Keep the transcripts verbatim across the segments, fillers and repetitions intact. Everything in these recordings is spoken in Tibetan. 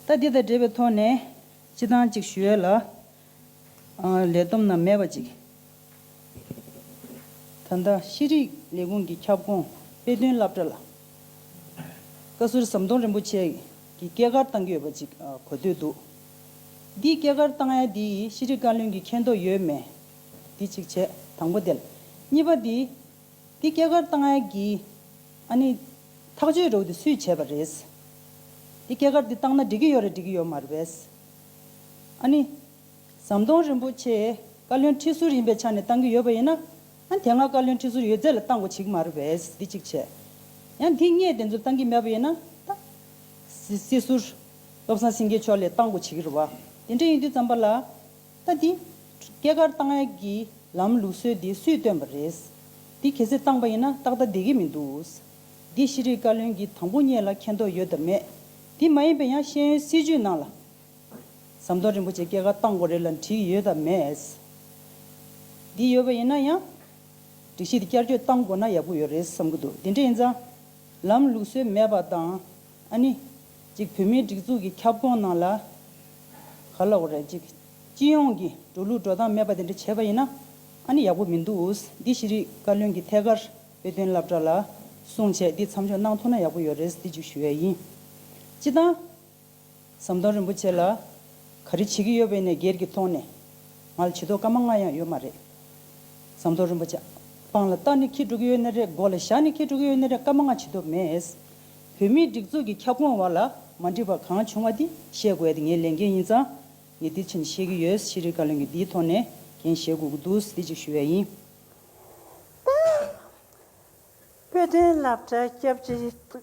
ད་འདི་དང་འབྲེལ་བའི་ཐོག་ནས་སྤྱི་བཏང་ཅིག་ཞུ་ཡས་ལ། ཨ། ལས་བསྡོམས་ནང་མེད་པ་ཅིག་ད་ལྟ་ཤེས་རིག་ལས་ཁུངས་ཀྱི་ཁྱབ་ཁོངས་དཔེ་སྟོན་སློབ་གྲྭ་ལ་བཀའ་ཟུར་ཟམ་གདོང་རིན་པོ་ཆེ་གིས་སྐྱེས་སྐར་བཏང་གི་ཡོད་པ་ཅིག་ཨ། གོ་ཐོས་འདུག་འདིའི་སྐྱེས་སྐར་བཏང་ཡ་འདི་ཤེས་རིག་བཀའ་བློན་གྱིས་མཁྱེན་རྟོགས་ཡོད་མེད། འདི་གཅིག་བྱས། དང་པོ་དེ་ལ། གཉིས་པ་འདི། འདི་སྐྱེས་སྐར་བཏང་ཡ་གི། ཨ་ནི། ཐག་གཅོད་འདྲ་བོ་དེ་སུས་བྱས་པ་རེད། འདི་སྐྱེས་སྐར་འདི་བཏང་ན་འགྲིག་གི་ཡོད་རེད་འགྲིག་གི་ཡོད་མ་རེད་པས། ཨ་ནི། ཟམ་གདོང་རིན་པོ་ཆེ་བཀའ་བློན་ཁྲི་ཟུར་ཡིན་པའི་ཆ་ནས་བཏང་གི་ཡོད་པ་ཡིན་ན། ཨ། དེ་སྔ་བཀའ་བློན་ཁྲི་ཟུར་ཡོད་ཚད་ལ་བཏང་དགོས་བྱེད་ཀྱི་མ་རེད་པས། འདི་གཅིག་བྱས། ཡང་འདི་སྔས་དེ་ཚོ་བཏང་གི་མེད་པ་ཡིན་ན། ད། སྲིད་སྲིད་ཟུར། བློ་བཟང་སེང་གེ་མཆོག་ལ་བཏང་དགོས་བྱེད་ཀྱི་རེད་བ། དེ་འདྲ་ཡིན་དུས་ཙམ་པ་ལ། ད་འདི། སྐྱེས་སྐར་བཏང་ཡག་གི་ལམ་ལུགས་སྲོལ་འདི་སུས་བཏོན་པ་རེད། འདི་གལ་སྲིད་བཏང་པ་ཡིན་ན་ཏག་ཏག་བསྡད་ཀྱི་མི་འདུག་འདི་ཤེས་རིག་བཀའ་བློན་གྱིས་དང་པོ་ཉིད་ལ་མཁྱེན་རྟོགས་ཡོད་དམ་མེད། འདི་མ་ཡིན་པའི་ཡང་ཤེས་ཡོན་སྲིད་བྱུས་ནང་ལ། ཟམ་གདོང་རིན་པོ་ཆེ་སྐྱེས་སྐར་བཏང་དགོས་རེད་ལབ་བྲིས་ཡོད་དམ་མེད། འདི་ཡོད་པ་ཡིན་ན་ཡང་། སྒྲིག་གཞི་འདི་བསྐྱར་བཅོས་བཏང་དགོས་ན་ཡག་པོ་ཡོད་རེད་བསམ་གྱི་འདུག་འདི་འདྲ་ཡིན་ཙང་། ལམ་ལུགས་སྲོལ་མེད་པ་དང་། ཨ་ནི། གཅིག་བོད་མིའི་སྒྲིག་འཛུགས་ཀྱི་ཁྱབ་ཁོངས་ནང་ལ། ག་ལབ་དགོས་རེད། གཅིག་སྤྱི་ཡོངས་ཀྱི་འགྲོ་ལུགས་འགྲོ་སྟངས་མེད་པ་དེ་འདྲ་བྱས་པ་ཡིན་ན། ཨ་ནི་ཡག་པོ་མི་འདུག་འདི་ཤེས་རིག་བཀའ་བློན་གྱིས་ཐད་ཀར་དཔེ་སྟོན་སློབ་གྲྭ་ལ་གསུངས་བྱས་འདི་མཚམས་འཇོག་གནང་ཐུབ་ན་ཡག་པོ་ཡོད་རེད། འདི་གཅིག་ཞུ་ཡས་ཡིན། སྤྱི་བཏང་། ཟམ་གདོང་རིན་པོ་ཆེ་ལ་ག་རེ་བྱེད་ཀྱི་ཡོད་པ་ཡིན་ནའི་སྒེར་གྱི་ཐོག་ནས་ང་ལ་བྱེད་ཐོག་སྐར་མ་ལྔ་ཡང་ཡོད་མ་རེད། ཟམ་གདོང་རིན་པོ་ཆེ་པང་ལ་བཏགས་ནས་འཁྱེར་འགྲོ་གི་ཡོད་ན་རེད། མགོ་ལ་བཞག་ནས་འཁྱེར་འགྲོ་གི་ཡོད་ན་རེད། སྐར་མ་ལྔ་བྱེད་ཐོག་མེད། བོད་མིའི་སྒྲིག་འཛུགས་ཀྱི་ཁྱབ་ཁོངས་བར་ལ་མ་འགྲིག་པ་གང་བྱུང་བ་དེ་བཤད་དགོས་ཡ་དེ་ངའི་ལས་འགན་ཡིན་ཙང་། ངས་འདི་ཕྱིན་བཤད་ཀྱི་ཡོད། ཤེས་རིག་བཀའ་བློན་གྱིས་འདིའི་ཐོག་ནས་འགན་བཞེས་དགོས་ཀྱི་འདུག་འདི་གཅིག་ཞུ་ཡ་ཡིན། དཔེ་སྟོན་སློབ་གྲྭའི་སྐྱབས་རྗེ་མཁས་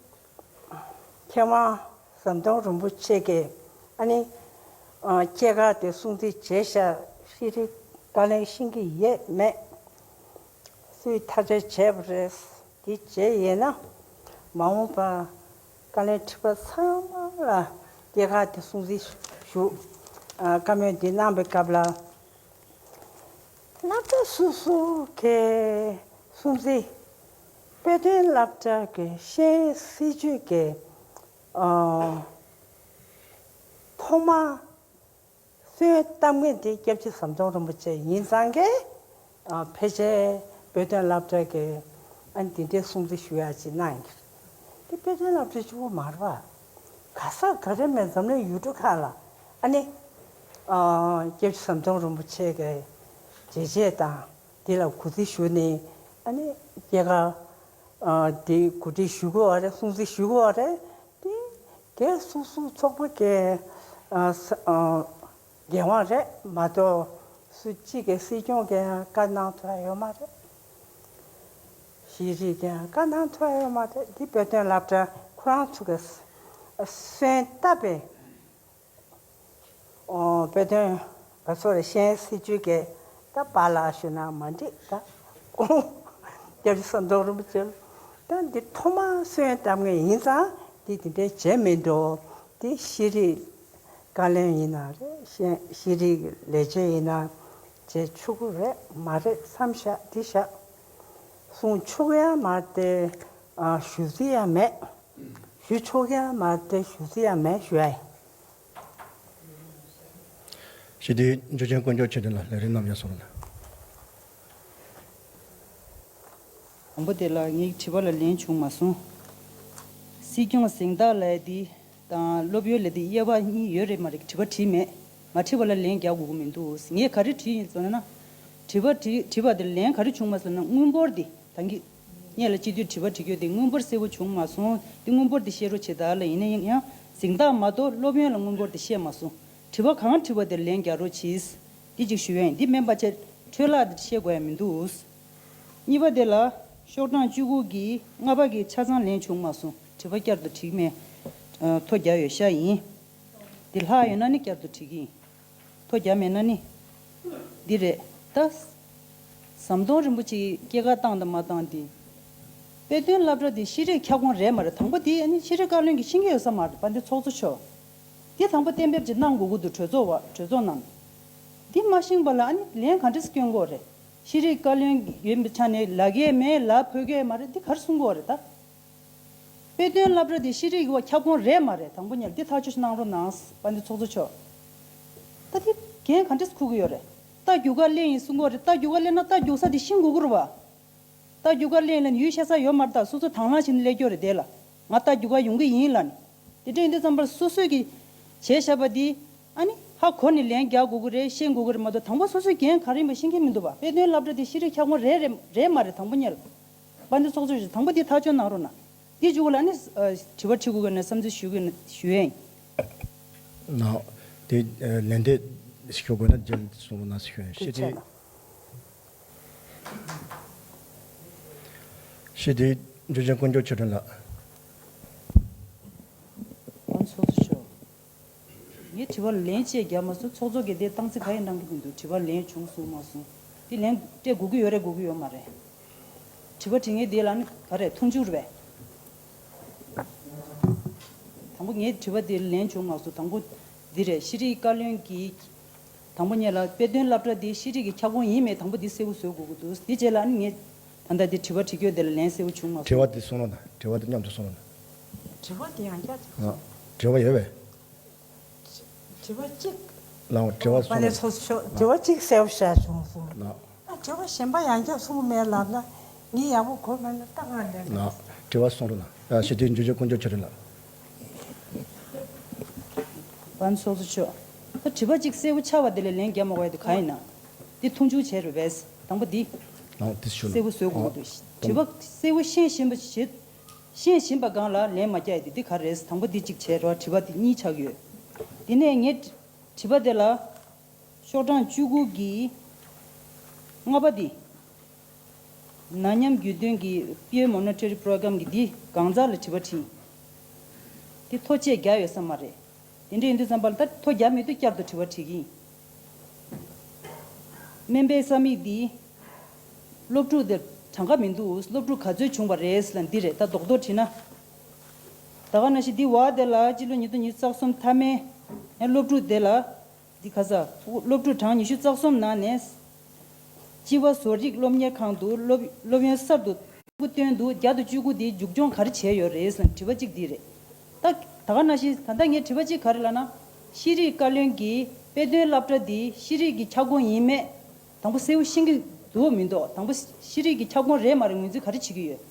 དབང་ཟམ་གདོང་རིན་པོ་ཆེ་གིས་ཨ་ནི་ཨ། སྐྱེས་སྐར་དེ་སྲུང་བརྩི་བྱས་ཤག་ཤེས་རིག་བཀའ་བློན་ཤེས་ཀྱི་ཡོད་མེད། སུས་ཐག་གཅོད་བྱས་པ་རེད། དེ་བྱས་ཡོད་ན་མ་འོངས་པ་བཀའ་བློན་ཁྲི་པ་ཚང་མ་ལ་སྐྱེས་སྐར་དེ་སྲུང་བརྩི་ཞུ། ཨ། བཀའ་མོལ་འདི་གནང་པའི་སྐབས་ལ། སློབ་གྲྭ་སོ་སོ་གི་སྲུང་བརྩི། དཔེ་སྟོན་སློབ་གྲྭ་གི་ཤེས་ཡོན་སྲིད་བྱུས་ཀྱི་ཨ། ཐོག་མ་གསོལ་བཏབ་མཁན་དེ་སྐྱབས་རྗེ་ཟམ་གདོང་རིན་པོ་ཆེ་ཡིན་ཙང་གི། ཨ། ཕལ་ཆེར་དཔེ་སྟོན་སློབ་གྲྭ་གི་ཨ་ནི་དེ་འདྲའི་སྲུང་བརྩི་ཞུ་ཡག་ཅིག་གནང་ཡིན། དེ་དཔེ་སྟོན་སློབ་གྲྭ་གཅིག་པོ་མ་རེད་པ། ག་ས་ག་རེ་མེད་འཛམ་གླིང་ཡུལ་གྲུ་ཁག་ལ་ཨ་ནི། ཨ། སྐྱབས་རྗེ་ཟམ་གདོང་རིན་པོ་ཆེ་གི་བྱས་རྗེས་དང་དེ་ལ་གུས་བརྩི་ཞུ་ནས་ཨ་ནི་སྐྱེས་སྐར། ཨ། དེ་གོ་སྒྲིག་ཞུ་དགོས་པ་རེད། སྲུང་བརྩི་ཞུ་དགོས་པ་རེད། དེ་སྒེར་སོ་སོའི་ཚོགས་པ་གི་ཨ། ས། ཨ། འགན་དབང་རེད་མ་གཏོགས་སུ་གཅིག་གིས་སྲིད་སྐྱོང་གིས་ཡང་བཀའ་གནང་ཐུབ་ཡ་ཡོད་མ་རེད། ཤེས་རིག་གིས་ཡང་བཀའ་གནང་ཐུབ་ཡ་ཡོད་མ་རེད། འདི་དཔེ་སྟོན་སློབ་གྲྭ་ཁོ་རང་ཚོ་གིས་གསོལ་བཏབ་པའི། ཨོ། དཔེ་སྟོན་ག་ཚོད་རེད། ཤེས་ཡོན་སྲིད་བྱུས་ཀྱི་ད་པཱ་ལགས་ཞུ་ན་མ་འགྲིག་ད་ཁོང་སྐྱབས་རྗེ་ཟམ་གདོང་རིན་པོ་ཆེ་ད་འདི་ཐོག་མར་གསོལ་བཏབ་མཁན་ཡིན་ཙང་འདི་དེ་འདྲའི་བྱས་མིན་འགྲོ། འདི་ཤེས་རིག་བཀའ་བློན་ཡིན་ན་རེད། ཤེས་ཤེས་རིག་ལས་བྱེད་ཡིན་ན་བྱེད་ཆོག་གི་རེད་མ་རེད་བསམ་བཞག་འདི་བཞག་གསུང་ཆོག་ཡ་མ་རེད་དེ། ཨ། ཞུ་རྩིས་ཡ་མེད། ཞུ་ཆོག་ཡ་མ་རེད་དེ་ཞུ་རྩིས་ཡ་མེད་ཞུ་ཡ་ཡིན། ཞི་བདེའི་འཇུ་ཆེན་དཀོན་མཆོག་མཆོད་རྟེན་ལ་ལས་རིམ་རྣམས་ཡར་སོང་ལ། དང་པོ་དེ་ལ་ངའི་དྲི་བ་ལ་ལན་བྱུང་མ་སོང་། སྲིད་སྐྱོང་གཟེངས་རྟགས་ལབ་ཡ་དེ་དང་སློབ་ཡོན་ལབ་དེ་དབྱེ་བ་གཉིས་ཡོད་རེད་མ་རེད། དྲི་བ་དྲིས་མེད། མ་དྲིས་པ་ལ་ལན་རྒྱག་དགོས་ཀྱི་མི་འདུག་ངས་ག་རེ་དྲིས་ཡིན་ཟེར་ན། དྲི་བ་དྲིས་དྲིས་པ་དེ་ལན་ག་རེ་བྱུང་མ་ཟེར་ན། དངུལ་འབོར་དེ་ད་གིན་སྔོན་ལ་སྤྱི་འཐུས་དྲི་བ་དྲི་རྒྱུ་དེ་དངུལ་འབོར་གསལ་པོ་བྱུང་མ་སོང་། དེ་དངུལ་འབོར་དེ་བཤད་རོགས་བྱེད་དང་ལབ། ཡིན་ན་ཡང་གཟེངས་རྟགས་མ་གཏོགས་སློབ་ཡོན་ལ་དངུལ་འབོར་དེ་བཤད་མ་སོང་། དྲི་བ་གང་དྲིས་པ་དེར་ལན་རྒྱག་རོགས་གྱིས། འདི་གཅིག་ཞུ་ཡ་ཡིན། འདི་མིན་པ་ཆེ་འཕྲོས་བརླག་དེ་བཤད་དགོས་ཡ་མི་འདུག་གཉིས་པ་དེ་ལ་ཤོག་གྲངས་བཅུ་དགུ་གི་ལྔ་པ་གི་ཆ་ཚང་ལན་བྱུང་མ་སོང་། དྲི་བ་བསྐྱར་དུ་དྲིས་མེད། ཨ། ཐོ་རྒྱག་ཡོད་ཤག་ཡིན། འདི་ལྷག་ཡོད་ན་ནི་བསྐྱར་དུ་དྲི་གི་ཡིན། ཐོ་རྒྱག་མེད་ན་ནི། འདི་རེད་ད། ཟམ་གདོང་རིན་པོ་ཆེ་སྐྱེས་སྐར་བཏང་དང་མ་བཏང་དེ། དཔེ་སྟོན་སློབ་གྲྭ་དེ་ཤེས་རིག་ཁྱབ་ཁོངས་རེད་མ་རེད། དང་པོ་དེ་ཨ་ནི་ཤེས་རིག་བཀའ་བློན་གྱིས་ཤེས་ཀྱི་ཡོད་ས་མ་རེད་པ། འདི་ཚོགས་གཙོ་མཆོག་འདི་དང་པོ་གཏན་འབེབས་ཅིག་གནང་དགོས་ཀྱི་འདུག་གྲོས་ཚོགས་བ་གྲོས་ཚོགས་ནང་། འདི་མ་ཤེས་པ་ལ་ཨ་ནི་ལན་ག་འདྲས་སྐྱོན་དགོས་རེད། ཤེས་རིག་བཀའ་བློན་ཡིན་པའི་ཆ་ནས་ལབ་ཀྱི་མེད། ལབ་ཕོད་ཀྱི་མ་རེད། འདི་ག་རེ་གསུང་དགོས་རེད་ད། དཔེ་སྟོན་སློབ་གྲྭ་དེ་ཤེས་རིག་གི་ཁྱབ་ཁོངས་རེད་མ་རེད། དང་པོ་ཉིད་ལ་འདི་ཐག་གཅོད་ཞིག་གནང་རོགས་གནང་། དཔལ་ལྡན་ཚོགས་གཙོ་མཆོག་ད་དེ་འགན་ག་འདྲས་འཁུར་གི་ཡོད་རེད། རྟ་རྒྱུག་ཁ་ལེན་ཡིན་གསུང་གི་ཡོད་རེད། རྟ་རྒྱུག་ཁ་ལེན་ན་རྟ་རྒྱུག་ས་དེ་ཤེས་དགོས་ཀྱི་རེད་བ། རྟ་རྒྱུག་ཁ་ལེན་ལ་ཡུལ་ཤ་ཚ་ཡོད་མ་རེད། ད་སོ་སོ་དང་བླངས་བྱས་ནས་སླེབས་ཀྱི་ཡོད་རེད། དེ་ལ་ང་རྟ་རྒྱུག་ཁ་ཡོང་གི་ཡིན་ལབ་ནས། དེ་འདྲ་ཡིན་དུས་ཙམ་པར་སོ་སོས་ཀྱི་བྱས་བཞག་པ་འདི་ཨ་ནི་ཧ་གོ་ནས་ལན་རྒྱག་དགོས་ཀྱི་རེད། ཤེས་དགོས་ཀྱི་རེད་མ་གཏོགས། དང་པོ་སོ་སོའི་འགན་ག་རེ་ཡིན་པ་ཤེས་མཁན་མི་འདུག་བ། དཔེ་སྟོན་སློབ་གྲྭ་དེ་ཤེས་རིག་ཁྱབ་ཁོངས་རེད་རེད་རེད་མ་རེད། དང་པོ་ཉིད་ལ་དཔལ་ལྡན་ཚོགས་གཙོ་མཆོག་དང་པོ་འདི་ཐག་གཅོད་གནང་རོགས་གནང་། དེ་མཇུག་ལ་ནི་ཨ་དྲི་བ་དྲི་དགོས་ཀྱི་ན་བསམ་ཚུལ་ཞུ་དགོས་ན་ཞུ་ཡ་ཡིན། ནའོ། དེ་ཨ་ལན་འདེབས་ཞུ་དགོས་ན་རྗེས་གསུང་རོགས་གནང་ཞུ་ཡ་ཡིན། ཤེས་རིག་ཤེས་རིག་འཇུ་ཆེན་དཀོན་མཆོག་ཆོས་སྒྲོན་ལགས། ཨ་ཚོགས་གཙོ་མཆོག་ངས་དྲི་བར་ལན་གཅིག་བརྒྱབ་མ་སོང་། ཚོགས་གཙོ་གིས་དེ་སྟངས་འཛིན་ག་ཡེ་གནང་གི་མི་འདུག་དྲི་བར་ལན་བྱུང་སོང་མ་སོང་། དེ་ལན་སྤྲད་དགོས་ཀྱི་ཡོད་རེད་དགོས་ཀྱི་ཡོད་མ་རེད། དྲི་བ་དྲི་མཁན་དེ་ལ་ནི་ག་རེ་མཐོང་ཆུང་རེད་པས། དང་པོ་ངའི་དྲི་བ་དེར་ལན་བྱུང་མ་སོང་། དང་པོ་འདི་རེད། ཤེས་རིག་བཀའ་བློན་གྱིས་དང་པོ་ཉིད་ལ་དཔེ་སྟོན་སློབ་གྲྭ་འདི་ཤེས་རིག་གི་ཁྱབ་ཁོངས་ཡིན་མེད་དང་པོ་འདི་གསལ་པོ་བཟོ་དགོས་ཀྱི་འདུག་དེ་རྗེས་ལ་ནི་ངས་ད་ལྟ་འདི་དྲི་བ་དྲི་རྒྱུ་དེ་ལ་ལན་གསལ་པོ་བྱུང་མ་སོང་། དྲི་བ་དེ་གསུང་རོགས་གནང་། དྲི་བ་དེ་མཉམ་དུ་གསུང་རོགས་གནང་། དྲི་བ་དེ་ཡང་བསྐྱར་དུ། ཨ། དྲི་བ་ཡོད་པས། དྲི་བ་གཅིག་ལའང་དྲི་བ་པ་ནས་གསུང་རོགས། ཚོ་ཤོ་དྲི་བ་གཅིག་གསལ་པོ་བཤད་བྱུང་སོང་། ལགས། ཨ་དྲི་བ་གཞན་པ་ཡང་བསྐྱར་གསུང་མེད་ལབ་ན་ངས་ཡག་པོ་གོ་མེད་ན་ད་ང་ལས་མེད། ལགས། དྲི་བ་གསུང་རོགས་གནང་། ཨ་ཤེས་རིག་འཇུ་ཆེན་དཀོན་མཆོག་ཆོས་སྒྲོན་ལགས། པ་ནས་ཚོགས་གཙོ་མཆོག་ད་དྲི་བ་གཅིག་གསལ་པོ་ཆགས་པ་དེ་ལ་ལན་རྒྱག་མ་དགོས་ཡ་དེ་གང་ཡིན་ན། འདི་མཐོང་ཆུང་བྱས་རེད་པས། དང་པོ་འདི་ལའང་དེ་ཞུ་ན། གསལ་པོ་བཟོ་དགོས་ཀྱི་འདུག་དྲི་བ་གསལ་པོ་ཤེས་བཞིན་པ་ཞིག་ཤེས་བཞིན་པ་སྒང་ལ་ལན་མ་རྒྱག་ཡ་དེ་འདི་ག་རེད། དང་པོ་འདི་གཅིག་བྱས་རོགས། དྲི་བ་འདི་གཉིས་ཆགས་ཡོད། དེ་ནས་ངས་དྲི་བ་དེ་ལ་ཤོག་གྲངས་བཅུ་དགུ་གི་ལྔ་པ་འདི། ན་མཉམ་རྒྱུད་སྟོན་གྱི་peer monitoring program གི་འདི་གང་ཟག་ལ་དྲི་བ་དྲིས། དེ་ཐོ་བཅད་རྒྱག་ཡོད་ས་མ་རེད། དེ་འདྲ་ཡིན་དུས་ཙམ་པ་ལ་ད་ཐོ་རྒྱག་མེད་དུས་བསྐྱར་དུ་དྲི་བ་དྲི་གི་ཡིན། སྨན་པའི་ས་མིག་འདི། སློབ་ཕྲུག་དེ་གྲངས་ཀ་མི་འདུག་སློབ་ཕྲུག་ག་ཚོད་བྱུང་བ་རེད་ལབ་འདི་རེད། ད་རྡོག་རྡོག་བྲིས་ན། ད་ག་ནང་བཞིན་འདི་བ་དེ་ལ་སྤྱི་ལོ་ཉིས་སྟོང་ཉི་ཤུ་རྩ་གསུམ་མཐའ་མའི་སློབ་ཕྲུག་དེ་ལ་འདི་ག་ས་སློབ་ཕྲུག་གྲངས་ཉི་ཤུ་རྩ་གསུམ་ནང་ནས་སྤྱི་པ་བཟོ་རིག་སློབ་གཉེར་ཁང་དུ་སློབ་སློབ་ཡོན་གསར་དུ་བསྟུན་འདུག་བརྒྱ་དང་བཅུ་དགུ་དེ་མཇུག་སྐྱོང་ག་རེ་བྱས་ཡོད་རེད་ཟེར་ན་དྲི་བ་གཅིག་འདི་རེད། ད་ད་ག་ནང་བཞིན་ད་ལྟ་ངས་དྲི་བ་གཅིག་ག་རེ་ལབ་ན། ཤེས་རིག་བཀའ་བློན་གྱིས་དཔེ་སྟོན་སློབ་གྲྭ་འདི་ཤེས་རིག་གི་ཁྱབ་ཁོངས་ཡིན་མེད་དང་པོ་གསལ་པོ་ཤེས་ཀྱི་འདུག་མི་འདུག་དང་པོ་ཤེས་རིག་གི་ཁྱབ་ཁོངས་རེད་མ་རེད་ངོས་འཛིན་ག་རེ་བྱེད་ཀྱི་ཡོད།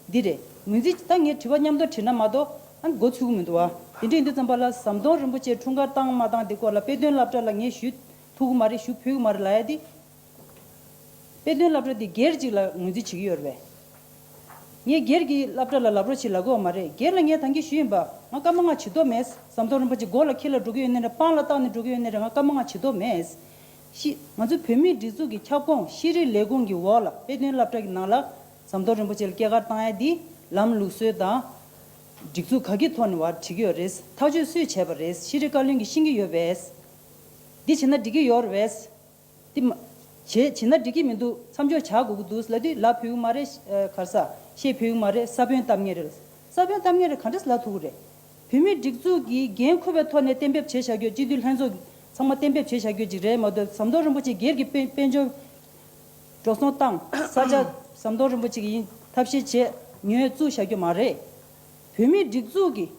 འདི་རེད། ངོས་འཛིན་ད་ངས་དྲི་བ་མཉམ་དུ་དྲིས་ན་མ་གཏོགས་ཨ་མགོ་ཚོས་ཀྱི་མི་འདུག་བ། དེ་འདྲ་ཡིན་དུས་ཙམ་པ་ལ་ཟམ་གདོང་རིན་པོ་ཆེ་འཁྲུངས་སྐར་བཏང་མ་བཏང་དེ་སྐོར་ལ་དཔེ་སྟོན་སློབ་གྲྭ་ལ་ངས་ཞུ་ཐུབ་ཀྱི་མ་རེད། ཞུ་ཕོད་ཀྱི་མ་རེད་ལབ་ཡ་དེ། དཔེ་སྟོན་སློབ་གྲྭ་འདི་སྒེར་གཅིག་ལ་ངོས་འཛིན་བྱེད་ཀྱི་ཡོད་རེད་པས། ངས་སྒེར་གྱི་སློབ་གྲྭ་ལ་ལབ་རོགས་བྱེད་ལབ་ཀྱི་ཡོད་མ་རེད། སྒེར་ལ་ངས་ད་གིན་ཞུས་ཡིན་པ། ང་སྐར་མ་ལྔ་བྱེད་མདོག་མེད། ཟམ་གདོང་རིན་པོ་ཆེ་མགོ་ལ་འཁྱེར་ལ་འགྲོ་གི་ཡོད་ནའི་རེད། པང་ལ་བཏགས་ནས་འགྲོ་གི་ཡོད་ནའི་རེད། ང་སྐར་མ་ལྔ་བྱེད་མདོག་མེད། ཤི་ང་ཚོའི་བོད་མིའི་སྒྲིག་འཛུགས་ཀྱི་ཁྱབ་ཁོངས་ཤེས་རིག་ལས་ཁུངས་ཀྱི་འོག་ལ་དཔེ་སྟོན་སློབ་གྲྭ་གི་ནང་ལ་ཟམ་གདོང་རིན་པོ་ཆེ་ལ་སྐྱེས་སྐར་བཏང་ཡ་འདི་ལམ་ལུགས་སྲོལ་དང་། སྒྲིག་འཛུགས་ག་གི་ཐོག་ནས་བར་བྱེད་ཀྱི་ཡོད་རེད། ཐག་གཅོད་སུས་བྱས་པ་རེད། ཤེས་རིག་བཀའ་བློན་གྱིས་ཤེས་ཀྱི་ཡོད་པས། འདི་བྱས་ན་འགྲིག་གི་ཡོད་རེད་པས། འདི་མ། བྱེད་བྱེད་ན་འགྲིག་གི་མི་འདུག་མཚམས་འཇོག་བྱ་དགོས་ཀྱི་འདུག་ལབ་དུས་ལབ་ཕོད་ཀྱི་མ་རེད། ཨ་ག་རེ་ཟ། བཤད་ཕོད་ཀྱི་མ་རེད། ས་བོན་གཏམ་ངེས་རེད། ས་བོན་གཏམ་ངེས་རེད། ག་འདྲས་ལབ་ཐུབ་ཀྱི་རེད། བོད་མིའི་སྒྲིག་འཛུགས་ཀྱིས་འགན་འཁུར་བའི་ཐོག་ནས་གཏན་འབེབས་བྱས་བཞག་རྒྱུ། སྤྱི་འཐུས་ལྷན་ཚོགས་ཚང་མ་གཏན་འབེབས་བྱས་བཞག་རྒྱུ་ཅིག་རེད་མ་གཏོགས། ཟམ་གདོང་རིན་པོ་ཆེ་སྒེར་གྱི་དཔལ་དཔལ་འབྱོར་འགྲོ་སོང་བཏང་། ས་ཆ་ཟམ་གདོང་རིན་པོ་ཆེ་གིས་ཡིན་ཐབས་ཤེས་བྱས་ཉོས་བཙུགས་བཞག་རྒྱུ་མ་རེད། བོད་མིའི་སྒྲིག་འཛུགས་ཀྱིས།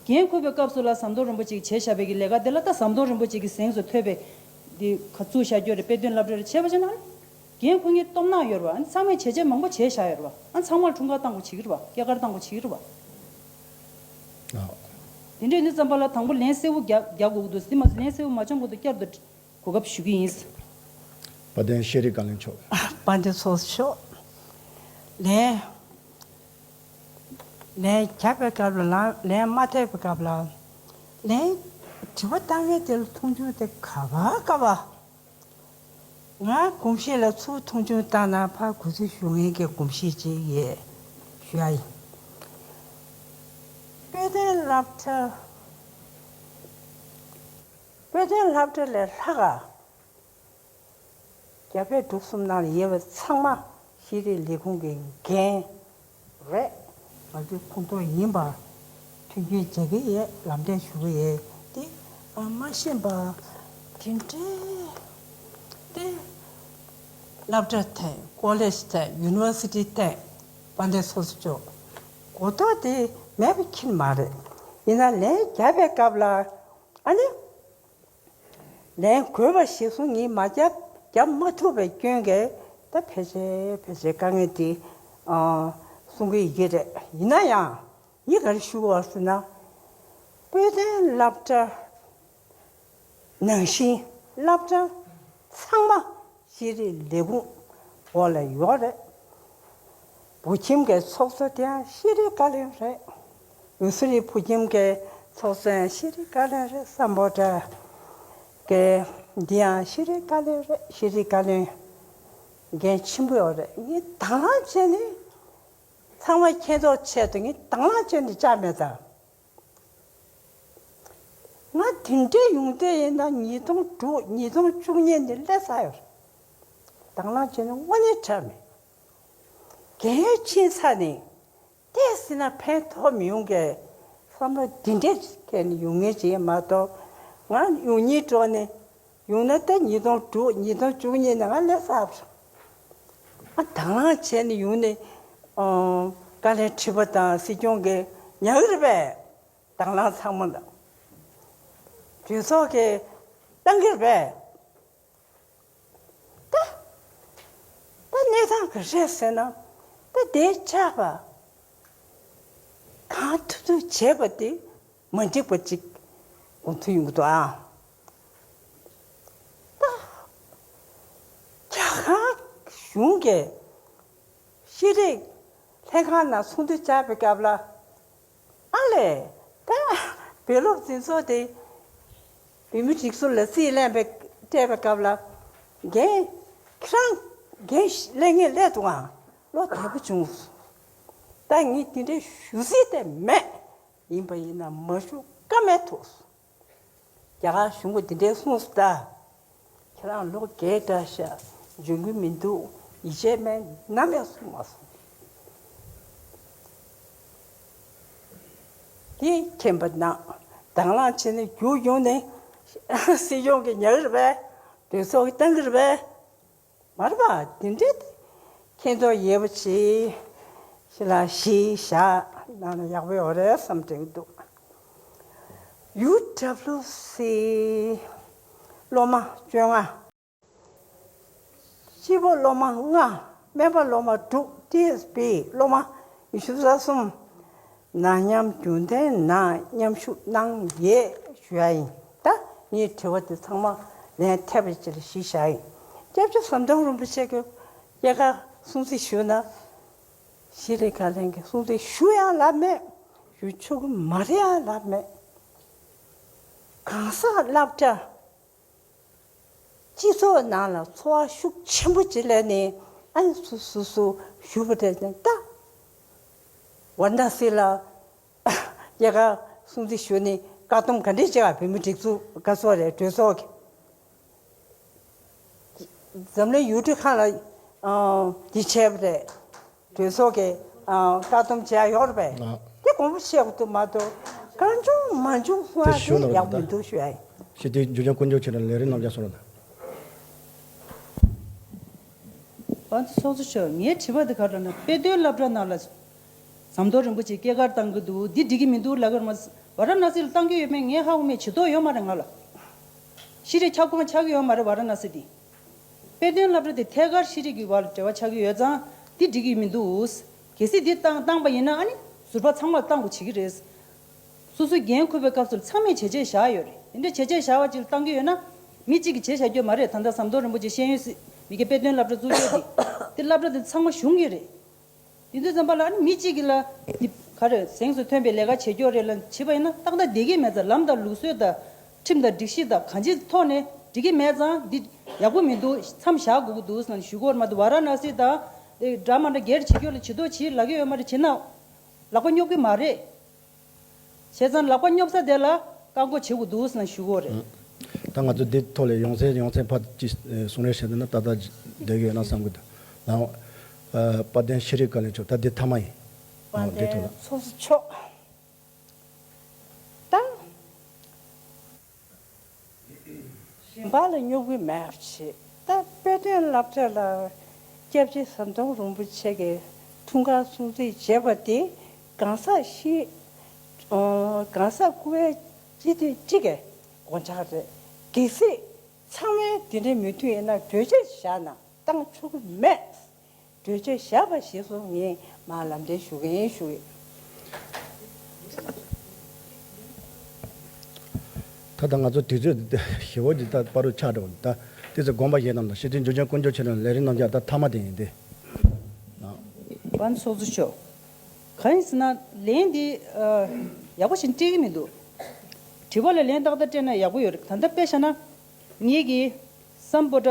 འགན་འཁུར་བའི་སྐབས་སུ་ལ་ཟམ་གདོང་རིན་པོ་ཆེས་བྱས་བཞག་པའི་གི་ལས་ཀ་དེ་ལ་ད་ཟམ་གདོང་རིན་པོ་ཆེ་གི་གཟེངས་སུ་ཐོབ་པའི་འདི་ག་བཙུགས་བཞག་རྒྱུ་རེད། དཔེ་སྟོན་སློབ་གྲྭ་རེད། བྱས་པ་བྱས་ན་འགན་འཁུར་མཁན་སྟོབས་ནག་ཡོད་རེད་བ། ཨ་ནི་ཚང་མས་བྱས་རྗེས་མང་པོ་བྱས་བཞག་ཡོད་རེད་བ། ཨ་ཚང་མར་འཁྲུངས་སྐར་བཏང་དགོས་བྱེད་ཀྱི་རེད་བ། སྐྱེས་སྐར་བཏང་དགོས་བྱེད་ཀྱི་རེད་བ། ཨ། དེ་འདྲ་ཡིན་དུས་ཙམ་པ་ལ་དང་པོ་ལན་གསལ་པོ་རྒྱག་རྒྱག་དགོས་ཀྱི་འདུག་དེ་མ་ཟད་ལན་གསལ་པོ་མ་བྱུང་གོང་དུ་བསྐྱར་དུ་གོ་སྐབས་ཞུ་གི་ཡིན། དཔལ་ལྡན་ཤེས་རིག་བཀའ་བློན་མཆོག་དཔལ་ལྡན་ཚོགས་གཙོ་མཆོག་ལན། ལན་རྒྱག་པའི་སྐབས་ལ་ལན་མ་ཐེབས་པའི་སྐབས་ལ་ལན་དྲི་བ་བཏང་མཁན་དེ་ལ་མཐོང་ཆུང་དེ་ག་པར་ག་པར། ང་གོམས་གཤིས་ལ་ཚུར་མཐོང་ཆུང་བཏང་ན་ཕར་གུས་བརྩི་ཞུ་མཁན་གྱི་གོམས་གཤིས་ཅིག་ཡོད་ཞུ་ཡ་ཡིན། དཔེ་སྟོན་སློབ་གྲྭ། དཔེ་སྟོན་སློབ་གྲྭ་ལས་ལྷག་ག་རྒྱ་བལ་འབྲུག་གསུམ་ནང་ལ་ཡོད་པ་ཚང་མ་ཤེས་རིག་ལས་ཁུངས་ཀྱི་འགན་རེད། ང་ཚོའི་ཁོངས་གཏོགས་ཡིན་པ་མཐུན་རྐྱེན་མཛད་ཀྱི་ཡོད། ལམ་སྟོན་ཞུ་གི་ཡོད། དེ་མ་ཤེས་པ་དེ་འདྲའི་དེ་སློབ་གྲྭ་ཐད། ཀོ་ལེཇ་ཐད། ཡུ་ནི་ཝར་སི་ཊི་ཐད། དཔལ་ལྡན་ཚོགས་གཙོ་མཆོག་འོ་ཐོག་དེ་མེད་པ་ཁྱེར་མ་རེད། ཡིན་ན་ལན་བརྒྱབ་པའི་སྐབས་ལ་ཨ་ནི། ལན་དགོས་པ་གཞིར་བཟུང་ངས་མ་བརྒྱབ། བརྒྱབ་མ་ཐུབ་པའི་སྐྱོན་གྱིས་ད་ཕལ་ཆེར་ཕལ་ཆེར་དཀའ་ངལ་དེ་ཨ་གསུང་གི་ཡོད་ཀྱི་རེད། ཡིན་ན་ཡང་ངས་ག་རེ་ཞུ་དགོས་ཟེར་ན། དཔེ་སྟོན་སློབ་གྲྭ་ནང་བཞིན་སློབ་གྲྭ་ཚང་མ་ཤེས་རིག་ལས་ཁུངས་འོག་ལ་ཡོད་རེད། བོད་ཁྱིམ་གྱི་ཚོགས་གཙོ་དེ་ཡང་ཤེས་རིག་བཀའ་བློན་རེད། ཡུ་སུ་རི་བོད་ཁྱིམ་གྱི་ཚོགས་གཙོ་ཡང་ཤེས་རིག་བཀའ་བློན་རེད། སམ་བྷོ་ཊ་གི་འདི་ཡང་ཤེས་རིག་བཀའ་བློན་རེད། ཤེས་རིག་བཀའ་བློན་འགན་ཆེན་པོ་ཡོད་རེད། ངས་དང་བླངས་བྱས་ནས་ཚང་མ་མཁྱེན་རྟོགས་ཆེད་དུ་ངས་དང་བླངས་བྱས་ནས་བཅར་མེད་ད། ང་དེ་འདྲའི་ཡོང་དུས་ཡིན་ན་ཉིས་སྟོང་དྲུག་ཉིས་སྟོང་བཅུ་གཉིས་ནས་སླེབས་ཚར་ཡོད་རེད། དང་བླངས་བྱས་ནས་དངོས་གནས་དྲན་མེད། རྒན་ཡོལ་ཕྱིན་ཚར་ནས་བལྟས་ཟིན་ན་ཕན་ཐོགས་མི་ཡོང་གི་བསམ་བློ་འདི་འདྲའི་ཐད་ནས་ཡོང་ངེས་ཅིག་མ་གཏོགས། ང་ཡོང་སྙིང་བྲོ་ནས་ཡོང་ན་ད་ཉིས་སྟོང་དྲུག་ཉིས་སྟོང་བཅུ་གཉིས་ནས་ང་སླེབས་ཚར་བ་རེད། ང་དང་བླངས་བྱས་ནས་ཡོང་ནས་ཨང་། བཀའ་བློན་ཁྲི་པ་དང་སྲིད་སྐྱོང་གིས་ཉར་གི་རེད་པས། དང་བླངས་ཚང་མ་ལ་གྲོས་ཚོགས་ཀྱིས་བཏང་གི་རེད་པས། ད་ད་གནས་སྟངས་ག་རེ་རེད་ཟེར་ན། ད་དེའི་ཆགས་པ་གང་ཐུབ་ཐུབ་བྱས་པ་དེ་མ་འགྲིག་པ་ཅིག་གོ་ཐུབ་ཡོང་གི་འདུག་ཨ། ད་རྒྱ་གར་གཞུང་གིས་ཤེས་རིག་ལྷན་ཁང་ནང་ཚོགས་འདུ་བཅར་བའི་སྐབས་ལ། ཨ་ལས། ད་བོད་སློབ་འཛིན་ཚོགས་དེ་བོད་མི་སྒྲིག་འཛུགས་ལ་རྩིས་ལེན་པའི་སྤྲད་པའི་སྐབས་ལ། རྒན་ཁྱེད་རང་འགན་ལེན་ངེས་ལས་འདུག་ཨང་། བློ་བདེ་པོ་བྱུང་། ད་ངས་དེ་འདྲའི་ཞུ་སྲིད་དེ་མེད། ཡིན་པ་ཡིན་ན་མ་ཞུ་ཀ་མེད་ཐུག་རྒྱ་གར་གཞུང་གིས་འདི་འདྲའི་གསུངས་སོང་ད། ཁྱེད་རང་ལོ་རྒས་དྲགས་ཤག་འཇོན་གྱི་མི་འདུག་ཡིད་ཆེས་མེད། ནམ་ཡང་གསུངས་མ་སོང་། དེ་མཁྱེན་པ་གནང་། དང་བླངས་བྱས་ནས་རྒྱུགས་ཡོང་ནས་སྲིད་སྐྱོང་གིས་ཉར་གི་རེད་པས། གྲོས་ཚོགས་ཀྱིས་བཏང་གི་རེད་པས། མ་རེད་པ། དེ་འདྲའི་མཁྱེན་རྟོགས་ཡོད་པ་ཅིག་ཞིག་ལ་གཞི་བཞག་གནང་ན་ཡག་པོ་ཡོད་རེད་བསམ་དྲན་གྱི་འདུག་ཡུ་ཌབ་ལུ་སི་སློབ་མ་བཅོ་ལྔ། སྤྱི་པོ་སློབ་མ་ལྔ། སྨན་པ་སློབ་མ་དྲུག་ཊི་ཨེས་པི་སློབ་མ་ཉི་ཤུ་རྩ་གསུམ། ནག་ཉམས་རྒྱུན་ལྡན་ནང་མཉམ་ཞུགས་གནང་ཡོད་ཞུ་ཡ་ཡིན། ད་ངའི་དྲི་བ་དེ་ཚང་མ་ལན་ཐེབས་པའི་ཕྱིར་གཞི་བཞག་ཡིན། སྐྱབས་རྗེ་ཟམ་གདོང་རིན་པོ་ཆེ་གིས་སྐྱེས་སྐར་སྲུང་བརྩི་ཞུས་ན། ཤེས་རིག་བཀའ་བློན་གྱིས་སྲུང་བརྩི་ཞུ་ཡང་ལབ་མེད། ཞུ་ཆོག་གི་མ་རེད་ཡང་ལབ་མེད། གང་ཟག་སློབ་གྲྭ་སྤྱི་ཚོགས་ནང་ལ་འཚོ་བ་ཤུགས་ཆེན་པོ་ཅིག་ལེན་ནས་ཨ་ནི་སུ་སུ་སུ་ཞུ་བ་རེད་ད། ཝཱ་ར་ཎ་སི་ལ་སྐྱེས་སྐར་སྲུང་བརྩི་ཞུ་ནས་བཀག་སྡོམ་ག་འདྲས་བྱས་པ། བོད་མི་སྒྲིག་འཛུགས་ག་ཚོད་རེད། གྲོས་ཚོགས་ཀྱི་འཛམ་གླིང་ཡུལ་གྲུ་ཁག་ལ་ཨང་འདི་བྱས་པ་རེད། གྲོས་ཚོགས་ཀྱིས་ཨང་བཀག་སྡོམ་བྱས་ཡོད་རེད་པས། ཨ། དེ་དགོངས་པ་བཞེས་དགོས་འདུག་མ་གཏོགས་གང་བྱུང་མང་བྱུང་ཧུ་ཨ་དེ་ཞུ་དེ་ན་ཡག་པོ་མི་འདུག་ཞུ་ཡ་ཡིན། ཞེས་དེ་འཇུ་ཆང་དཀོན་མཆོག་ཆེ་ན་ལས་རིམ་རྣམ་གཞག་སོང་ལ། ཨ་ཚོགས་གཙོ་མཆོག་ངའི་དྲི་བ་འདི་ག་རེ་ལབ་ན། དཔེ་སྟོན་སློབ་གྲྭ་ནང་ལ་ཟམ་གདོང་རིན་པོ་ཆེ་སྐྱེས་སྐར་བཏང་གི་འདུག་འདི་འགྲིག་གི་མི་འདུག་ལབ་ཀྱི་རེད་མ། ཝཱ་ར་ཎ་སི་ལ་བཏང་གི་ཡོད་མེད་ངས་ཧ་གོ་མེད། བྱེད་ཐབས་ཡོད་མ་རེད་ང་ལ། ཤེས་རིག་ཁྱབ་ཁོངས་ཆགས་ཀྱི་ཡོད་མ་རེད་ཝཱ་ར་ཎ་སི་འདི། དཔེ་སྟོན་སློབ་གྲྭ་དེ་ཐད་ཀར་ཤེས་རིག་གི་བར་འབྲེལ་བ་ཆགས་ཀྱི་ཡོད་ཙང་འདི་འགྲིག་གི་མི་འདུག་གལ་སྲིད་འདི་བཏང་བཏང་པ་ཡིན་ན་ཨ་ནི་ཟུར་པ་ཚང་མར་བཏང་དགོས་བྱེད་ཀྱི་རེད། སོ་སོའི་འགན་འཁུར་བའི་སྐབས་སུ་ཚང་མས་བྱས་རྗེས་བཞག་ཡོད་རེད། དེ་འདྲ་བྱས་རྗེས་བཞག་པ་ཅིག་ལ་བཏང་གི་ཡོད་ན། མི་གཅིག་གིས་བྱས་བཞག་རྒྱུ་མ་རེད། ད་ལྟ་ཟམ་གདོང་རིན་པོ་ཆེ་ཤེས་ཡོན་སྲིད་མི་སྐད་དཔེ་སྟོན་སློབ་གྲྭ་བཙུགས་རྒྱུ་དེ། དེ་སློབ་གྲྭ་དེ་ཚང་མ་གཞུང་གི་རེད། དེ་དུས་ཙམ་པ་ལ་ཨ་ནི་མི་གཅིག་གིས་ལ་འདི་ག་རེ་གཟེངས་སུ་ཐོན་པའི་ལས་ཀ་བྱེད་རྒྱུ་རེད་ལ་བྱས་པ་ཡིན་ན་ཏག་ཏག་བསྡད་ཀྱི་མེད་ཙང་། ལམ་དང་ལུགས་སྲོལ་དང་ཁྲིམས་དང་སྒྲིག་གཞི་དང་གང་ཅིའི་ཐོག་ནས་འགྲིག་གི་མེད་ཙང་འདི་ཡག་པོ་མི་འདུག་མཚམས་བཞག་དགོས་ཀྱི་འདུག་ཟེར་ནས་ཞུ་གི་ཡོད་རེད་མ་གཏོགས། ཝཱ་ར་ཎ་སི་དང་འདྲ་མ་འདྲ་སྒེར་བྱེད་རྒྱུ་ལ་བྱེད་དོ་བྱེད་ལབ་ཀྱི་ཡོད་མ་རེད། བྱེད་ན་ལག་པ་སྙོབ་ཀྱི་མ་རེད། བྱས་ཙང་ལག་པ་སྙོབ་ས་དེ་ལ་བཀག་འགོག་བྱེད་དགོས་འདུག་ཟེར་ནས་ཞུ་གི་ཡོད་རེད། ད་ང་ཚོ་འདི་ཐོག་ལ་ཡོང་ཚན་ཡོང་ཚན་ཕར་ཅིག་གསུང་རེ་བྱས་ན་ཏག་ཏག་བསྡད་ཀྱི་ཡོད་ན་བསམ་གྱི་འདུག་ལའང་། ཨ། དཔལ་ལྡན་ཤེས་རིག་བཀའ་བློན་མཆོག་ད་འདི་མཐའ་མ་ཡིན། དཔལ་འདི་ཐོག་ལ་ལྡན་ཚོགས་གཙོ་མཆོག་ད་གཞན་པ་ལ་སྙོབ་ཀྱི་མེད་པ་བྱེད། ད་དཔེ་སྟོན་སློབ་གྲྭ་ལ་སྐྱབས་རྗེ་ཟམ་གདོང་རིན་པོ་ཆེ་གིས་འཁྲུངས་སྐར་སྲུང་བརྩི་བྱས་པ་དེ་ གང་ཟག་ཤི། ཨོ། གང་ཟག་སྐུ་བའི་སྤྱི་འཐུས་གཅིག་གི་དགོངས་འཆར་རེད། གལ་སྲིད་ཚང་མས་དེ་འདྲའི་མོས་མཐུན་ཡིན་ན་གྲོས་ཆོད་བཞག་ན་བཏང་ཆོག་གི་མེད། གྲོས་ཆོད་བཞག་པ་ཞིག་སོང་ངས་མར་ལམ་སྟོན་ཞུ་གི་ཡིན་ཞུ་ཡིན། ད་ལྟ་ང་ཚོ་དུས་ཚོད་ཞེ་པོ་ཅིག་ད་བར་དུ་ཆགས་འགྲོ། ད་དེ་ཚོ་དགོངས་པ་བཞེས་གནང་དང་། སྤྱི་འཐུས་འབྱོར་ལྡན་དཀོན་མཆོག་མཆོག་ནས་ལས་རིམ་རྣམ་གཞག་ད་མཐའ་མ་དེ་ཡིན་ཏེ། པན་ཚོགས་གཙོ་མཆོག་གང་ཡིན་ཟེར་ན་ལན་འདི་ཡག་པོ་ཞིག་སྤྲད་ཀྱི་མི་འདུག་དྲི་བ་ལ་ལན་ཏག་ཏག་སྤྲད་ན་ཡག་པོ་ཡོད་རེད། ད་ལྟ་དཔེ་བཞག་ན་ངེད་ཀྱི་སམ་བྷོ་ཊ།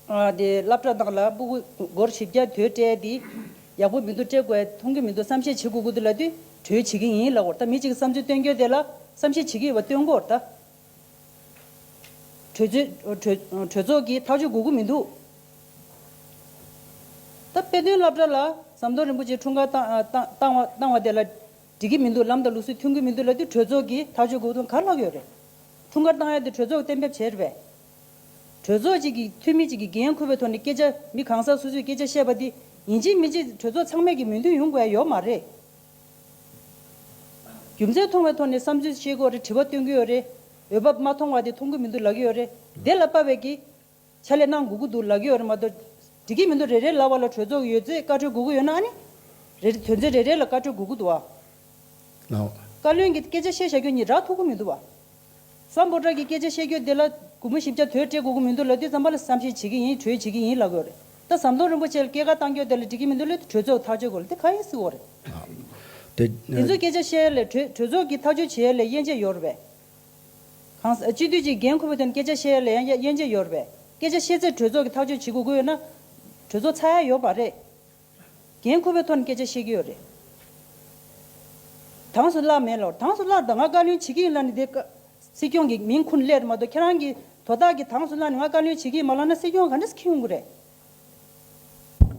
ཨ། དེ་སློབ་གྲྭ་ནང་ལ་སྤུ་གུ་སྒོར་བཞི་བརྒྱ་དོས་སྤྲད་དེ་ཡག་པོ་མི་འདུག་སྤྲད་དགོས་མཐོང་གི་མི་འདུག་བསམ་ཤེས་བྱེད་དགོས་ཀྱི་འདུག་ལབ་དུས་གྲོས་བྱེད་ཀྱི་ཡིན་ལབ་དགོས་རེད། ད་མི་གཅིག་གི་བསམ་ཚུལ་བཏོན་རྒྱུ་དེ་ལ་བསམ་ཤེས་བྱེད་ཀྱི་ཡོད་པ་སྟོན་དགོས་རེད་ད། གྲོས་ཚོད་གྲོས་གྲོས་ཚོགས་ཀྱིས་ཐག་གཅོད་དགོས་ཀྱི་མི་འདུག་ད་དཔེ་སྟོན་སློབ་གྲྭ་ལ་ཟམ་གདོང་རིན་པོ་ཆེ་འཁྲུངས་སྐར་བཏང་བཏང་བཏང་བ་བཏང་བ་དེ་ལ་འགྲིག་གི་མི་འདུག་ལམ་དང་ལུགས་སྲོལ་མཐུན་གྱི་མི་འདུག་ལབ་དུས་གྲོས་ཚོགས་ཀྱིས་ཐག་གཅོད་དགོས་དོན་ག་རེ་ལབ་ཀྱི་ཡོད་རེད། འཁྲུངས་སྐར་བཏང་ཡ་དེ་གྲོས་ཚོགས་གཏན་འབེབས་བྱས་རེད་པས། གྲོས་ཚོགས་གཅིག་གིས་འཐུས་མི་གཅིག་གིས་འགན་འཁུར་བའི་ཐོག་ནས་སྐད་ཆ་མི་གང་ཟག་སོ་སོས་སྐད་ཆ་བཤད་པ་དེ་ཡིན་གཅིག་མིན་གཅིག་གྲོས་ཚོགས་ཚང་མས་ཀྱི་མོས་མཐུན་ཡོང་དགོས་ཡ་ཡོད་མ་རེད། རྒྱུ་མཚན་མཐོང་བའི་ཐོག་ནས་བསམ་ཚུལ་བཤད་ཀྱི་ཡོད་རེད། དྲི་བ་བཏོན་གྱི་ཡོད་རེད། འོས་འབབ་མ་མཐོང་བ་དེ་མཐོང་གི་མི་འདུག་ལབ་ཀྱི་ཡོད་རེད། དེ་ལ་དཔག་པའི་གི་ཕྱག་ལས་གནང་དགོས་ཀྱི་འདུག་ལབ་ཀྱི་ཡོད་རེད་མ་གཏོགས། འགྲིག་གི་མི་འདུག་རེ་རེ་ལབ་པ་ལ་གྲོས་ཚོགས་ཀྱི་ཡོད་ཚད་བཀའ་འཁྲོལ་དགོས་ཀྱི་ཡོད་ན་ཨ་ནི། རེ་དོན་ཚན་རེ་རེ་ལ་བཀའ་འཁྲོལ་དགོས་ཀྱི་འདུག་བ། ལའོ། བཀའ་བློན་གྱིས་སྐད་ཆ་བཤད་བཞག་རྒྱུ་གཉིས་རག་ཐུབ་ཀྱི་མི་འདུག་བ། སམ་བྷོ་ཊ་གི་སྐད་ཆ་བཤད་རྒྱུ་དེ་ལ་སྒོར་མོ་བཞི་བརྒྱ་དོས་སྤྲད་དགོས་ཀྱི་མི་འདུག་ལབ་དུས་ཙམ་པ་ལ་བསམ་ཤེས་བྱེད་ཀྱི་ཡིན། གྲོས་བྱེད་ཀྱི་ཡིན་ལབ་དགོས་རེད། ད་ཟམ་གདོང་རིན་པོ་ཆེ་ལ་སྐྱེལ་ཀ་བཏང་རྒྱུ་དེ་ལ་འགྲིག་གི་མི་འདུག་ལབ་དུས་གྲོས་ཚོགས་ཐག་གཅོད་དགོས་ལ་དེ་ག་ཡིན་སྲིད་དགོས་རེད། དེ་དེ་ཚོའི་སྐད་ཆ་བཤད་ཡ་ལ་གྲོས་གྲོས་ཚོགས་ཀྱིས་ཐག་གཅོད་བྱེད་ཡ་ལ་དབྱེ་འབྱེད་ཡོད་རེད་པས། གང་ས་སྤྱི་འཐུས་ཀྱིས་འགན་འཁུར་བའི་ཐོག་ནས་སྐད་ཆ་བཤད་ཡ་ལ་ཡང་དབྱེ་འབྱེད་ཡོད་རེད་པས། སྐད་ཆ་བཤད་ཚད་གྲོས་ཚོགས་ཀྱིས་ཐག་གཅོད་བྱེད་དགོས་ཀྱི་ཡོད་ན། གྲོས་ཚོགས་ཚར་ཡ་ཡོད་མ་རེད། འགན་འཁུར་བའི་ཐོག་ནས་སྐད་ཆ་བཤད་ཀྱི་ཡོད་རེད། དྭངས་སུ་བརླག་མེད་ལོ། དྭངས་སུ་བརླག་དང་ང་བཀའ་བློན་བྱེད་ཀྱི་ཡིན་ལབ་ནས་དེ་བཀའ་སྲིད་སྐྱོང་གི་མིང་ཁུར་སླེབས་མ་གཏོགས་ཁྱེད་རང་གི་དོ་བདག་གིས་དྭངས་སུ་བརླག་ནས་ང་བཀའ་བློན་བྱེད་ཀྱི་ཡིན་མ་ལབ་ན་སྲིད་སྐྱོང་ག་འདྲ་སེ་འཁྱེར་ཡོང་གི་རེད།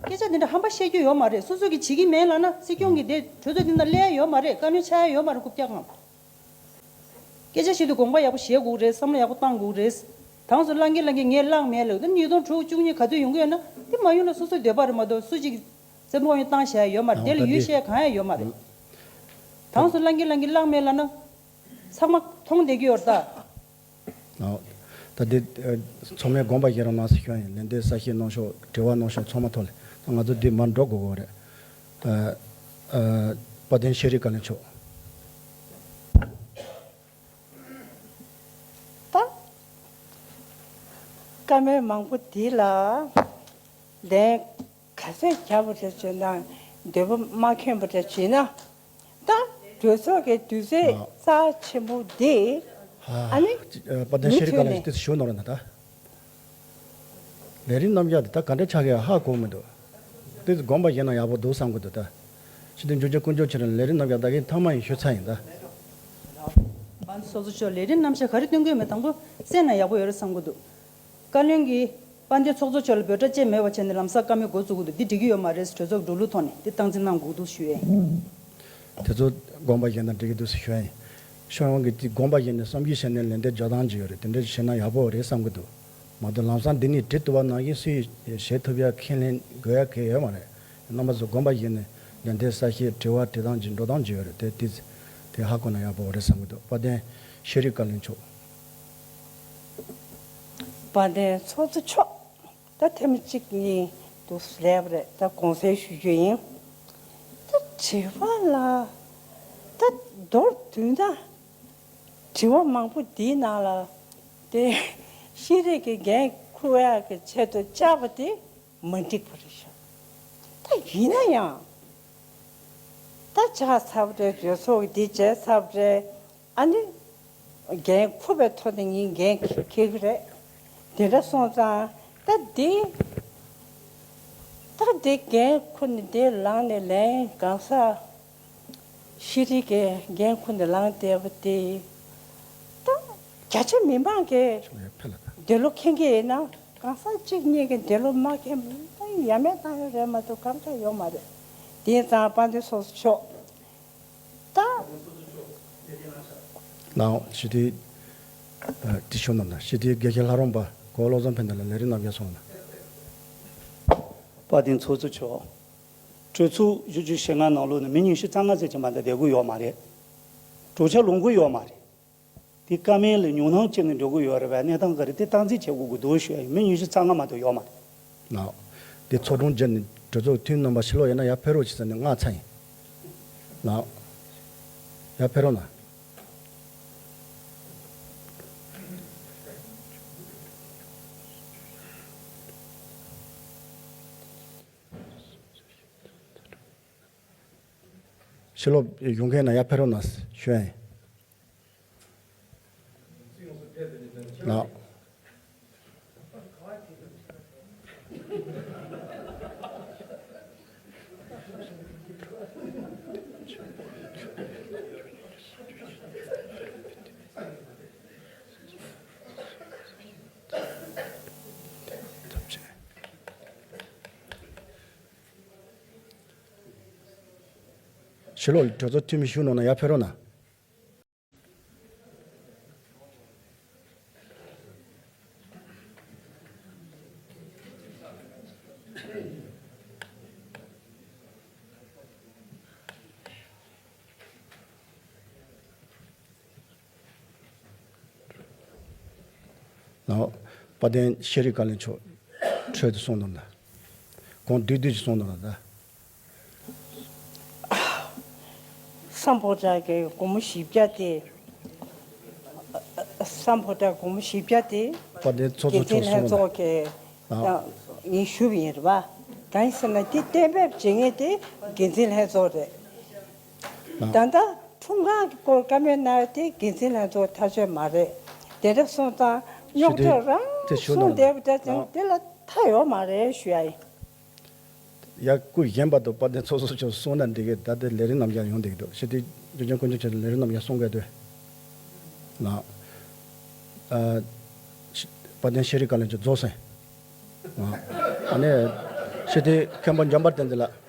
སྐད་ཆ་འདི་འདྲ་ཧམ་པ་བཤད་རྒྱུ་ཡོད་མ་རེད། སོ་སོ་གིས་བྱེད་ཀྱི་མེད་ལབ་ན་སྲིད་སྐྱོང་གིས་དེ་གྲོས་ཚོགས་འདི་ནང་སླེབས་ཡ་ཡོད་མ་རེད། བཀའ་བློན་ཆགས་ཡ་ཡོད་མ་རེད། རྐུབ་བཀྱག་ངང་། སྐད་ཆ་བཤད་དུས་དགོངས་པ་ཡག་པོ་བཞེས་དགོས་རེད། བསམ་བློ་ཡག་པོ་བཏང་དགོས་རེད། དྭངས་སུ་བརླག་གིན་བརླག་གིན་ངས་བརླག་མེད་ལབ་ན་ཉིས་སྟོང་དྲུག་བཅུ་གཉིས་ག་ཚོད་ཡོང་གི་ཡོད་ན་དེ་མ་ཡོང་ན་སོ་སོའི་འདོད་པ་རེད་མ་གཏོགས་སུ་གཅིག་སེམས་ཁོང་ཡང་བཏང་བཞག་ཡ་ཡོད་མ་རེད། དེ་ལ་ཡུལ་བཤད་གང་ཡང་ཡོད་མ་རེད། དྭངས་སུ་བརླག་གིན་བརླག་གིན་བརླག་མེད་ལབ་ན་ཚང་མ་མཐོང་བསྡད་ཀྱི་ཡོད་རེད་ད། ཨོ། ད་འདི་ཨ་ཚང་མས་དགོངས་པ་བཞེས་རོགས་གནང་ཟེར་ཞུ་ཡ་ཡིན། ལན་འདེབས་གསལ་བཤད་གནང་ཤོག་དྲི་བ་གནང་ཤོག་ཚང་མ་ཐོག་ལ། ད་ང་ཚོ་འདི་མར་འགྲོ་དགོས་ཀྱི་རེད། ཨ་ཨ་དཔལ་ལྡན་ཤེས་རིག་བཀའ་བློན་མཆོག་ད་བཀའ་མོལ་མང་པོ་འདི་ལ་ལན་ག་ཚོད་རྒྱབ་པ་རེད་ཟེར་ན། འདོད་པ་མ་ཁེངས་པ་རེད་བྱས་ན། ད་གྲོས་ཚོགས་ཀྱི་དུས་ཚོད་རྩ་ཆེན་པོ་འདི་ཨ་ནི་དཔལ་ལྡན་ཤེས་རིག་བཀའ་བློན་མཆོག་ཏོག་ཙམ་ཞུ་གནང་རོགས་གནང་ད། ལས་རིམ་རྣམ་གཞག་འདི་ད་ག་འདྲ་ཆགས་ཀྱི་ཧ་གོ་མི་འདུག་དེ་དགོངས་པ་བཞེས་ན་ཡག་པོ་འདུག་བསམ་གྱི་འདུག་ད་ཕྱི་དོན་འབྱོར་ལྡན་དཀོན་མཆོག་མཆོག་ལ་ལས་རིམ་རྣམ་གཞག་ད་གིན་ཐ་མ་ཡིན་ཞུ་ཚར་ཡིན་ད། པན་ཚོགས་གཙོ་མཆོག་ལས་རིམ་རྣམ་གཞག་ག་རེ་སྟོན་གྱི་ཡོད་མེད་དང་པོ་གསན་ན་ཡག་པོ་ཡོད་རེད་བསམ་གྱི་འདུག་བཀའ་བློན་གྱིས་དཔལ་ལྡན་ཚོགས་གཙོ་མཆོག་ལ་འབོད་སྒྲ་ཅིག་མེད་པ་བྱས་ནས་ལམ་སང་བཀའ་མོལ་འགོ་བཙུགས་ཀྱི་འདུག་འདི་འགྲིག་གི་ཡོད་མ་རེད། གྲོས་ཚོགས་འགྲོ་ལུགས་ཐོག་ནས་འདི་སྟངས་འཛིན་གནང་དགོས་འདུག་ཞུ་ཡས་ཡིན། དེ་ཚོ་དགོངས་པ་བཞེས་ན་འགྲིག་གི་འདུག་ཞུ་ཡས་ཡིན། ཤོག་ཡོང་གི་དེ་དགོངས་པ་བཞེས་ནས་བསམ་གཞིག་བྱས་ནས་ལན་འདེབས་རྒྱག་སྟངས་ཅིག་ཡོད་རེད། དེ་འདྲ་བྱས་ན་ཡག་པོ་རེད་བསམ་གྱི་འདུག་མ་གཏོགས་ལམ་སང་འདི་ནས་བྲིས་བཏུབ་པ་ནང་བཞིན་སུས་བྱེད་ཐུབ་ཡ་ཁས་ལེན་དགོས་ཡ་གང་ཡང་ཡོད་མ་རེད། རྣམ་པ་ཚོ་དགོངས་པ་བཞེས་ནས་ལན་འདེབས་གསལ་བཤད་དྲི་བ་དྲི་སྟངས་ཅིག་འགྲོ་སྟངས་ཅིག་ཡོད་རེད། དེ་དེ་དེ་ཧ་གོ་ན་ཡག་པོ་རེད་བསམ་གྱི་འདུག་དཔལ་ལྡན་ཤེས་རིག་བཀའ་བློན་མཆོག་དཔལ་ལྡན་ཚོགས་གཙོ་མཆོག་ད་ཐེངས་མ་གཅིག་གཉིས་འདུག་སེ་ལབ་པ་རེད། ད་དགོངས་སེལ་ཞུ་རྒྱུ་ཡིན། ད་དྲི་བ་ལ་ད་མདོར་བསྡུས་ན་དྲི་བ་མང་པོ་འདིའི་ནང་ལ་དེ་ཤེས་རིག་གི་འགན་འཁུར་ཡག་གི་ཆེད་དུ་བཅར་བ་དེ་མ་འགྲིག་པ་རེད་ཤག་ད་ཡིན་ན་ཡང་ད་ཆགས་ཚར་བ་རེད། གྲོས་ཚོགས་ཀྱིས་འདི་བྱས་ཚར་བ་རེད། ཨ་ནི་འགན་འཁུར་བའི་ཐོག་ནས་ངས་འགན་འཁྱེར་གྱི་རེད། དེ་འདྲ་སོང་ཙང་ད་འདི་ད་འདི་འགན་འཁུར་ནས་འདི་ལངས་ནས་ལན་གང་ཟག་ཤེས་རིག་གི་འགན་འཁུར་ནས་ལངས་བསྡད་པ་དེ་ད་རྒྱ་ཆེ་མི་མང་གིས་ཕྱོགས་ཡར་ཕེབས་ལ་ད། འདི་ལོ་མཁྱེན་གྱི་ཡིན་ན་གང་ཟག་གཅིག་གཉིས་ཀྱིས་འདི་ལོ་མ་མཁྱེན་པ་ཡིན་ན་ཡ་མེད་བཏང་ཡོད་རེད་མ་གཏོགས་གང་ག་ཡོད་མ་རེད། དེ་ཡིན་ཙང་དཔལ་ལྡན་ཚོགས་གཙོ་མཆོག་ད། ནའོ་སྤྱི་འཐུས་ཨ་བཀྲ་ཤིས་རྣམ་དང་སྤྱི་འཐུས་དགེ་བཤེས་ལྷ་རམས་པ་གོ་བློ་བཟང་ཕན་བདེ་ལགས་ལས་རིམ་རྣམ་རྒྱལ་སོང་ན། དཔལ་ལྡན་ཚོགས་གཙོ་མཆོག་གྲོས་ཚོགས་བཞི་བཅུ་ཞེ་ལྔ་ནང་ལོགས་ནས་མི་ཉི་ཤུ་རྩ་ལྔ་ཙམ་གྱི་མ་གཏོགས་བསྡད་ཀྱི་ཡོད་མ་རེད། གྲོས་འཆར་ལོངས་ཀྱི་ཡོད་མ་རེད། དེ་བཀའ་མོལ་ལ་ཉུང་སྣང་བྱས་ནས་འགྲོ་གི་ཡོད་རེད་པས། གནས་སྟངས་ག་རེ་དེ་སྟངས་འཛིན་བྱེད་དགོས་ཀྱི་འདུག་ཞུ་ཡ་ཡིན། མི་ཉི་ཤུ་རྩ་ལྔ་མ་གཏོགས་ཡོད་མ་རེད། ལགས། དེ་ཚོགས་དྲུང་བརྒྱུད་ནས་གྲོས་ཚོགས་འཐུས་མི་རྣམ་པ་ཕྱི་ལོགས་ཡིན་ན་ཡར་ཕེབས་རོགས་བྱེད་ཟེར་ནས་མངགས་ཚར་ཡིན། ལགས། ཡར་ཕེབས་རོགས་གནང་། ཕྱི་ལོགས་ཡོང་མཁན་ན་ཡར་ཕེབས་རོགས་གནང་ཞུ་ཡ་ཡིན། ལགས། ཕྱི་ལོགས་གྲོས་ཚོགས་འཐུས་མི་བཞུགས་གནང་ན་ཡར་ཕེབས་རོགས་གནང་། ལགས། དཔལ་ལྡན་ཤེས་རིག་བཀའ་བློན་མཆོག་འཕྲོས་དུ་གསུངས་དང་ད། གོང་བསྡུས་བསྡུས་ཀྱིས་གསུངས་དང་ད། སམ་ཕོ་བྲང་གི་སྒོར་མོ་བཞི་བརྒྱ་དེ། སམ་ཕོ་བྲང་སྒོར་མོ་བཞི་བརྒྱ་དེ། དཔལ་ལྡན་ཚོགས་གཙོ་འགན་འཛིན་མཆོག་ལྷན་གསུངས་ཚོགས་ཀྱི་ལགས། ངས་ཞུས་པ་ཡིན་རེད་པ། གང་ཡིན་ཟེར་ན་དེ་གཏན་འབེབས་བྱེད་མཁན་དེ་འགན་འཛིན་ལྷན་ཚོགས་རེད། ལགས། ད་ལྟ་ཁྲོམ་ཁང་གི་སྐོར་བཀའ་མོལ་གནང་ཡ་དེ་འགན་འཛིན་ལྷན་ཚོགས་ཐག་གཅོད་མ་རེད། དེ་འདྲ་སོང་ཙང་རྙོག་དྲ་རང་གསུངས་བསྡད་པ་འདྲ་ཅིག་དེ་ལ་མཐའ་ཡོད་མ་རེད་ཞུ་ཡ་ཡིན། ཡ་སྐུ་གཞན་པ་དུ་དཔལ་ལྡན་ཚོགས་གཙོ་མཆོག་གསུངས་ན་འགྲིག་གི། ད་ལྟ་ལས་རིམ་རྣམ་གཞག་ཡོང་བསྡད་ཀྱི་འདུག་ཕྱི་དྲིལ་འཇུ་ཆེན་དཀོན་མཆོག་མཆོག་ལས་རིམ་རྣམ་གཞག་གསུང་གི་འདུག་ལགས། ཨ། ཤི- དཔལ་ལྡན་ཤེས་རིག་བཀའ་བློན་མཆོག་རྫོགས་སོང་། ཨ་ནི་ཕྱི་དྲིལ་མཁན་པོ་འཇམ་དཔལ་བསྟན་འཛིན་ལགས།